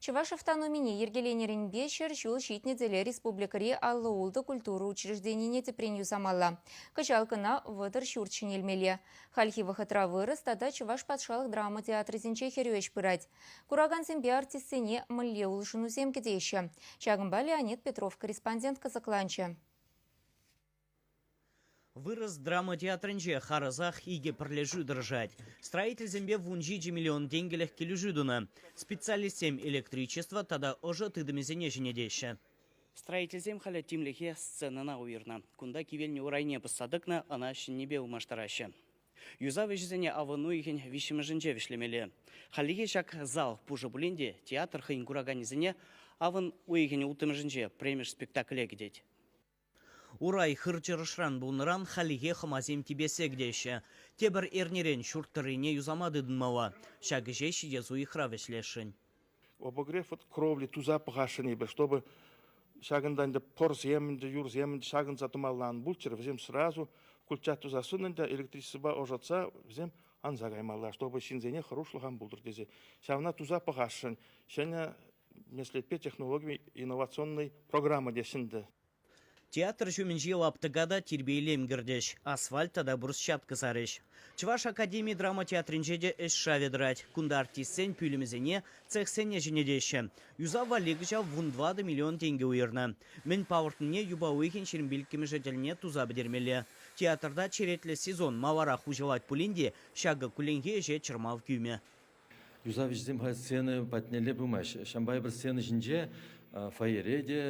Чӑваш автономине йӗркеленӗренпе 100 ҫул ҫитнӗ тӗле республикӑри 56 культура учрежденине тӗпрен юсамалла. Кӑҫал кӑна 30 ҫурт ҫӗнелмелле. Хальхи вӑхӑтра вырӑс тата чӑваш патшалӑх драма театрӗсенче хӗрӳ ӗҫ пырать. Куракансемпе артистсене мӗнле улшӑнусем кӗтеҫҫӗ? Ҫакӑнпа Леонид Петров корреспондент кӑсӑкланчӗ. Вырӑс драма театрӗнче харӑсах икӗ пӗрлешӳ тӑрӑшать. Строительсемпе 17 миллион тенкӗлӗх килӗшӳ тунӑ. Специалистсем электричество тата ӑшӑ тытӑмӗсене ҫӗнетеҫҫӗ. Строительсем халӗ тимлӗхе сценӑна уйӑрнӑ. Кунта кивелнӗ урайне пӑсса тӑкнӑ, ӑна ҫӗннипе ылмаштараҫҫӗ. Юсав ӗҫӗсене авӑн уйӑхӗн виҫҫӗмӗшӗнче вӗҫлемелле. Хальлӗхе ҫак зал пушӑ пулин те театр хӑйӗн кураканӗсене авӑн уйӑхӗн улттӑмӗшӗнче пӗрремӗш спектакле кӗтет. Урай хыр-чӑрӑшран пулнӑран хальлӗхе хӑмасем типессе кӗтеҫҫӗ. Тепӗр эрнерен ҫурт тӑррине юсама тытӑнмалла. Ҫак ӗҫе ҫитес уйӑхра вӗҫлесшӗн. Обогрев вот кровли туса пӑхасшӑн эпир, чтобы ҫакӑнта ӗнтӗ пӑрсем ӗнтӗ, юрсем ӗнтӗ ҫакӑнса тӑмалла ан пулччӑр. Вӗсем сразу включать туса суннӑ ӗнтӗ электричествӑпа ӑшӑтса вӗсем анса каймалла, чтобы ҫынсене хӑрушлӑх ан пултӑр тесе. Ҫавна туса пӑхасшӑн. Ҫӗнӗ меслетпе технологи инновационнӑй программа теҫҫӗ ӗнтӗ. Театр ҫумӗнчи лаптӑка та тирпей-илем кӗртӗҫ, асфальт тата брусчатка сарӗҫ. Чӑваш академи драма театрӗнче те ӗҫ шавӗ тӑрать. Кунта артистсен пӳлӗмӗсене, цехсене ҫӗнетеҫҫӗ. Юсав валли кӑҫал 14 миллион тенкӗ уйӑрнӑ. Мӗн палӑртнине юпа уйӑхӗн 25-мӗшӗ тӗлне туса пӗтермелле. Театрта черетлӗ сезон маларах уҫӑлать пулин те ҫакӑ кулленхи ӗҫе чӑрмав кӳмӗ. Юсав ӗҫӗсем халь сцена патнелле пымаҫҫӗ. Ҫавӑнпа эпир сцена ҫинче фойере те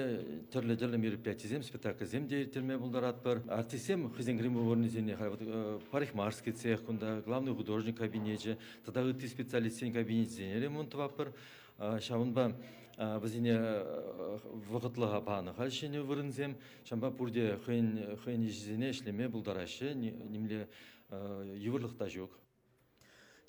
тӗрлӗ-тӗрлӗ мероприятисем, спектакльсем те ирттерме пултаратпӑр. Артистсем хӑйсен гримуборнисене халь вот парикмахерский цех кунта, главный художник кабинечӗ тата ытти специалистсен кабинечӗсене ремонт тӑватпӑр. Ҫавӑнпа вӗсене вӑхӑтлӑха панӑ халь ҫӗнӗ вырӑнсем. Ҫавӑнпа пурте хӑйӗн хӑйӗн ӗҫӗсене ӗҫлеме пултараҫҫӗ, нимле йывӑрлӑх та ҫук.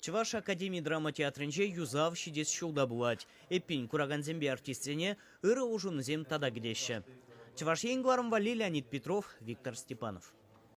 Чӑваш академи драма театрӗнче юсав ҫитес ҫул та пулать. Эппин, куракансемпе артистсене ырӑ улшӑнусем тата кӗтеҫҫӗ. Чӑваш Ен кӑларӑм валли Леонид Петров, Виктор Степанов.